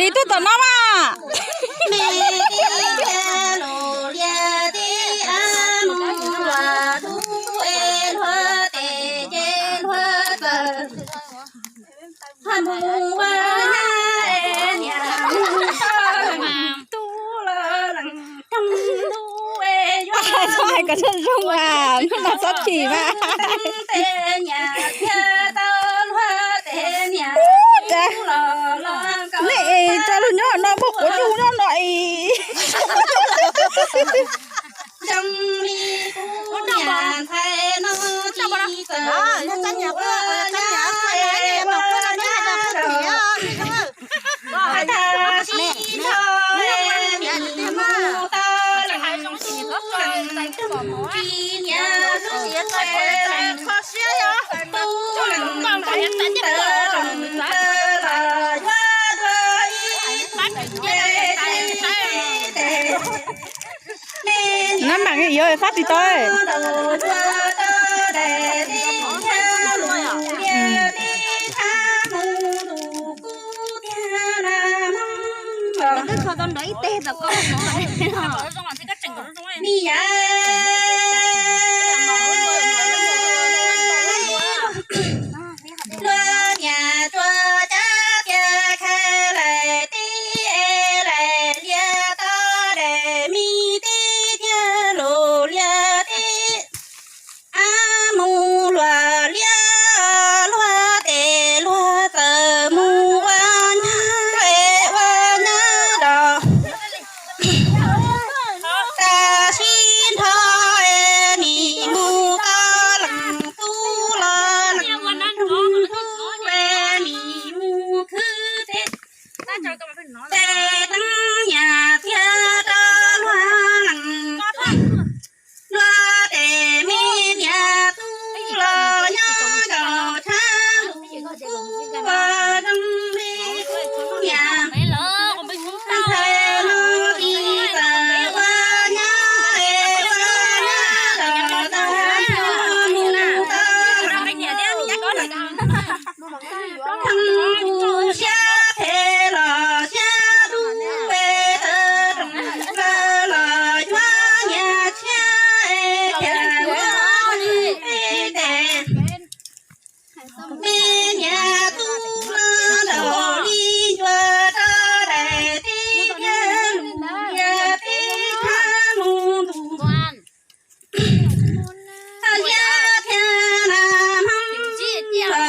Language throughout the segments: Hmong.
Ib tug tom no mas. Hais kom zoo zoo mas, hnub no txhob chim mas. Nej tso lus nyob no muaj quav ntsug nyob no es. Nab mam yuav fab tsis tau. Luag niam tsuas cab tiag khai laim tib es laim lias tau daim me tib tiag lus lias tib. Ab mus luag lias luag tes luag txawm mus ua nyab es ua nyab los. Tam sim nrho es nim mus tau leej tub los leej tub es nim mus khwv teb. Tes teeb nyam txiag rau luag leej, luag tes me niam tub los nyob nraum tshab lus kuj ua zoo li kuv niam. Ntxhais no tsis txawj ua nyab es ua nyab los tag mus tau leej. Theej tus siab phem los siab dub es tawv rooj plaws los yuav niam tshiab es khiav ua peb tes. Me niam tub los nraum li ncuav rau daim tib thiab lus lias tib tshab mus ntuj. Liab thiab na hmoob los nim yaim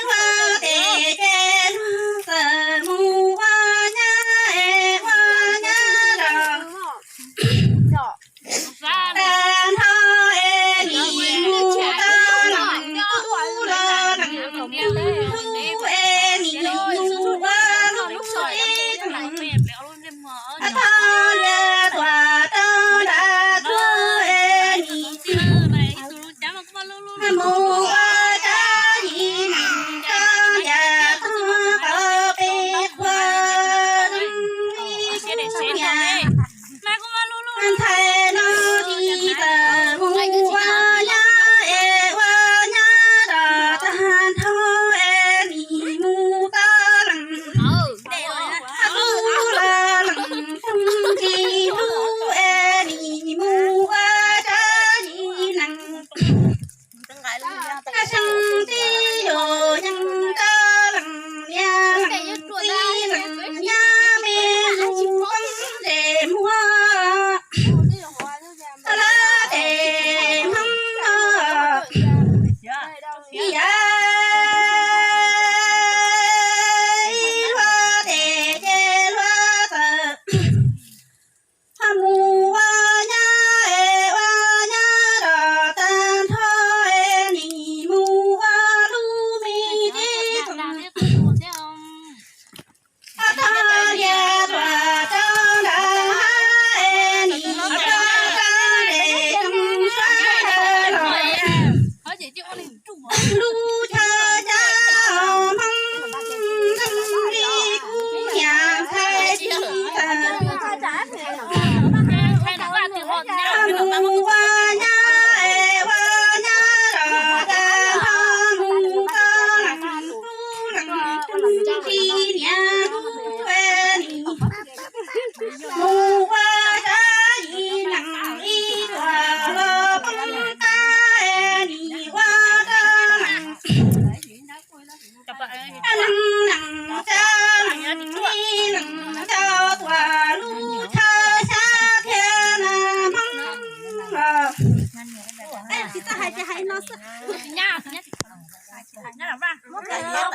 luag tes ces luag txawm mus ua nyab es ua nyab los. Tag nrho es nim mus tau leej tub los leej tub es nim mus ua lub teb tog lias tuam rau nram tsuag es nim txij mus ua dab yim neeg rau ntiaj teb qhov peb qhua zoo li niam. Ntxhais no tsis txawj mus ua nyab es ua nyab los tag nrho es nim mus tau leej tub los leej tub tsis hlub es nim mus ua dab yim neeg. Seeb tib yus yeej rau leej niam leej txiv leej nyab me mus poob ntsej muag. Lawv tes hmoob no ib yam luag tes ces luag txawm mus ua nyab es ua nyab los tag nrho es nim mus ua lub me teb tog lias tuam rau nram hav es nim rau rau nres zoo sab los. Lub chaw cab hmoob li kuv niam ntxhais tsis txawj mus ua nyab es ua nyab los tag Mus ua zaj ib leeg ib tuam los poob qab, nim ua rau leej leej leej tsa leej ib leeg tsa tuam lub chaw xyab thiab na Hmoob. Tsis txawj hais ces hais no xwb.